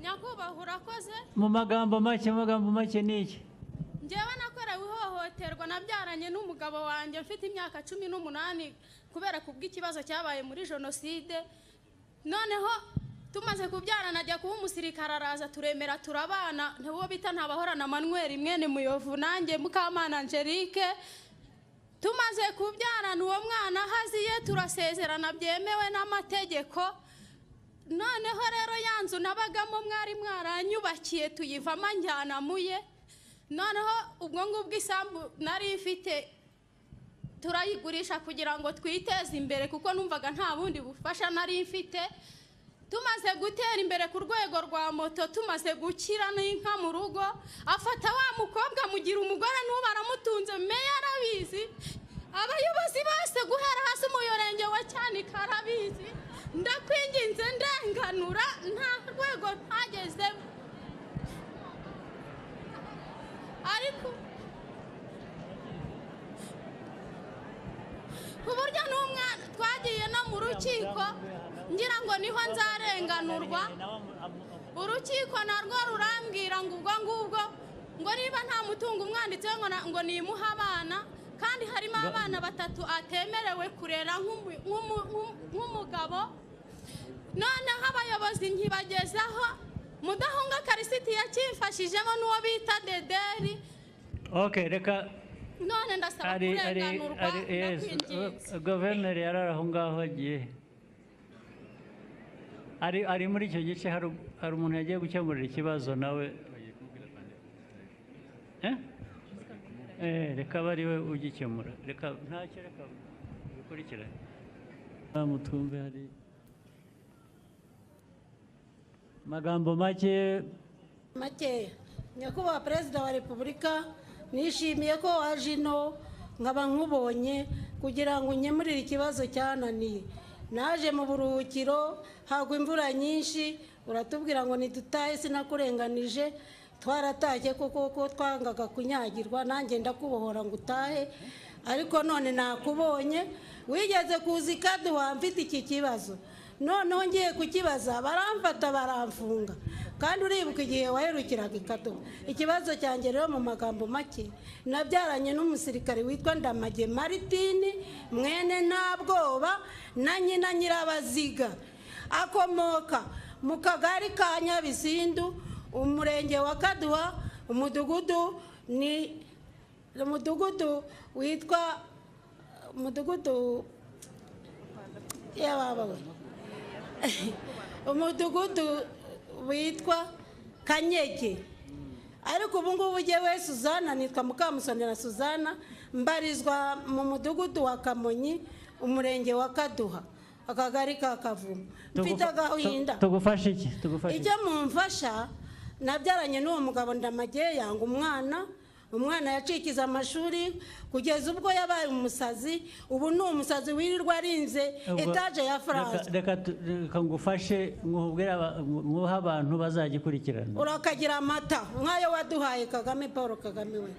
Nyakubahwa urakoze. Mu magambo make, mu magambo make ni iki? Njyewe nakorewe ihohoterwa, nabyaranye n'umugabo wanjye mfite imyaka 18 kubera kubw'ikibazo cyabaye muri jenoside. Noneho tumaze kubyarana ajya kuba umusirikare, araza turemera turabana, ntiwo bita Ntabahorana Manuel mwene Muyovu, nanjye Mukamana Angelique. Tumaze kubyarana uwo mwana haziye turasezerana byemewe n'amategeko. Noneho rero ya nzu nabagamo mwari mwaranyubakiye tuyivamo njyana muye. Noneho ubwo ngubwo isambu nari mfite turayigurisha kugira ngo twiteze imbere, kuko numvaga nta bundi bufasha nari mfite. Tumaze gutera imbere ku rwego rwa moto, tumaze gukira n'inka mu rugo, afata wa mukobwa mugira umugore, n'ubu aramutunze, meya arabizi, abayobozi bose guhera hasi umurenge wa Cyanika arabizi. Ndakwinginze ndenganura, nta rwego ntagezemo. Ariko ku buryo n'umwana twagiye no mu rukiko ngira ngo niho nzarenganurwa, urukiko narwo rurambwira ngo ubwo ngubwo ngo niba nta mutungo umwanditseho ngo nimuhe abana, kandi harimo abana 3 atemerewe kurera nk'umugabo. Noneho abayobozi nkibagezaho, Mudahunga Karisiti yakimfashijemo n'uwo bita Dederi. Okay, reka none ndasaba kurenganurwa, ndakwinginze. Guverineri yari aho ngaho agiye ari muri icyo gice, hari umuntu yagiye gukemurira ikibazo nawe. Reka abe ari we ugikemura, reka ntacyo, reka bikurikirane mutwumve. Hari magambo make makeya. Nyakubahwa Perezida wa Repubulika, nishimiye ko waje ino nkaba nkubonye kugira ngo unkemurire ikibazo cyananiye. Naje mu buruhukiro hagwa imvura nyinshi, uratubwira ngo nidutahe, sinakurenganije, twaratashye kuko ko twangaga kunyagirwa, nanjye ndakubohora ngo utahe, ariko none nakubonye. Wigeze kuza ikaduha mfite iki kibazo, noneho ngiye kukibaza baramfata baramfunga, kandi uribuka igihe waherukiraga ikaduha. Ikibazo cyanjye rero mu magambo make, nabyaranye n'umusirikare witwa Ndamage Maritini mwene Ntabwoba na nyina Nyirabaziga, akomoka mu kagari ka Nyabisindu, umurenge wa Kaduha, umudugudu ni umudugudu witwa umudugudu yababawe umudugudu witwa Kanyege. Ariko ubu ngubu jyewe Suzana nitwa Mukamusonera Suzana, mbarizwa mu mudugudu wa Kamonyi, umurenge wa Kaduha, akagari ka Kavumu. Mfite agahinda. Tugufashe iki? Tugufashe icyo mumfasha, nabyaranye n'uwo mugabo Ndamage, yanga umwana, umwana yacikiza amashuri kugeza ubwo yabaye umusazi. Ubu ni umusazi wirirwa arinze etaje ya France. Reka ngufashe, nguhe abantu bazagikurikirana. Urakagira amata nk'ayo waduhaye Kagame, Paul Kagame we.